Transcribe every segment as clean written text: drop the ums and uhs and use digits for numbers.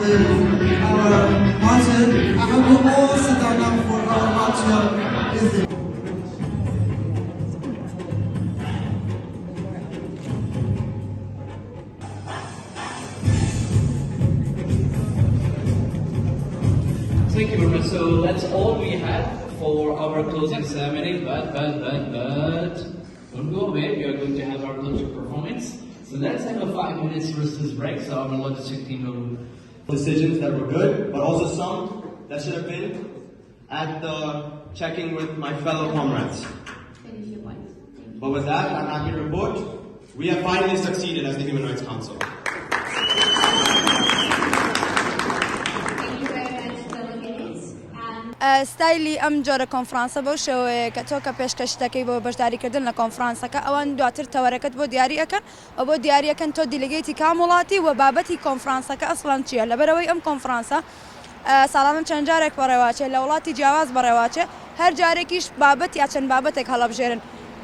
the our budget. I hope you all sit down now for our martial evening. Thank you very much. So that's all we have for our closing ceremony. But, don't go away. We are going to have our culture performance. So let's have a 5 minutes recess break. So our logistic team will decisions that were good, but also some that should have been at the checking with my fellow comrades. Finish your point. Thank you. But with that, I'm happy to report we have finally succeeded as the Human Rights Council. Thank you very much, delegates. And ستایلی ئەم جۆرە کۆنفرانسە بەو شێوەیە کە تۆ کە پێشکەش دەکەی بۆ بەشداریکردن لە کۆنفرانسەکە، ئەوان دواتر تەوەرەکەت بۆ دیاری ئەکەن و بۆ دیاریەکەن تۆ delegate ی کام وڵاتی و بابەتی کۆنفرانسەکە ئەسڵەن چییە. لەبەرەوەی ئەم کۆنفرانسە ساڵانە چەند جارێک بەڕێواچێ، لە وڵاتی جیاواز بەڕێواچێ، هەر جارێکیش بابەت یا چەند بابەتێک هەڵەبژێرن.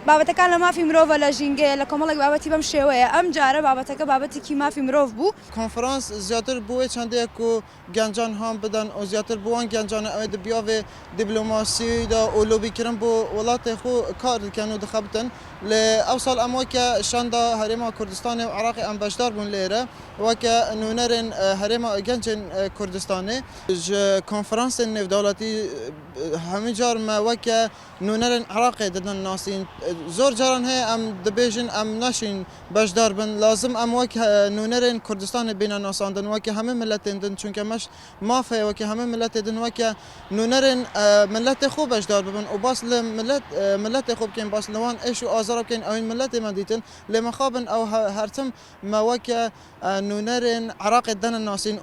بابەتەکان لە مافی مرۆڤە، لە ژینگەیە، لە کۆمەڵێک بابەتی بەم شێوەیە. ئەم جارە بابەتەکە بابەتێکی مافی مرۆڤ بوو. کۆنفرانس زیاتر بۆ چەندەیە و گەنجان هان بدەن و زیاتر بۆ وان گەنجانە ئەوێ دبیاوێ دیبلۆماسیدا و لۆبیکردن بۆ وڵاتی خۆ کار دکەن و دخەبتن. لێ ئەو ساڵ ئەم وەکە شاندا هەرێما کوردستانی و عراقی ئەم بەشدار بوون لێرە وەکە نوێنەرên هەرێما گەنجên کوردستانی ji konferansên nêvdewletî hemû car me weke nûnerên Iraqê didin nasîn. Zor caran heye em dibêjin em neşîn beşdar bin, lazim em wek nûnerên Kurdistanê bêne nasandin weke hemû milletên din, çunke meş maf heye weke hemû milletê din weke nûnerên milletê xwe beşdar bibin û bas li millet milletê xwe bikin, bas li wan êş û azara bikin ewên milletê me dîtin. Lê mixabin ew hertim me weke nûnerên Iraqê dene nasîn.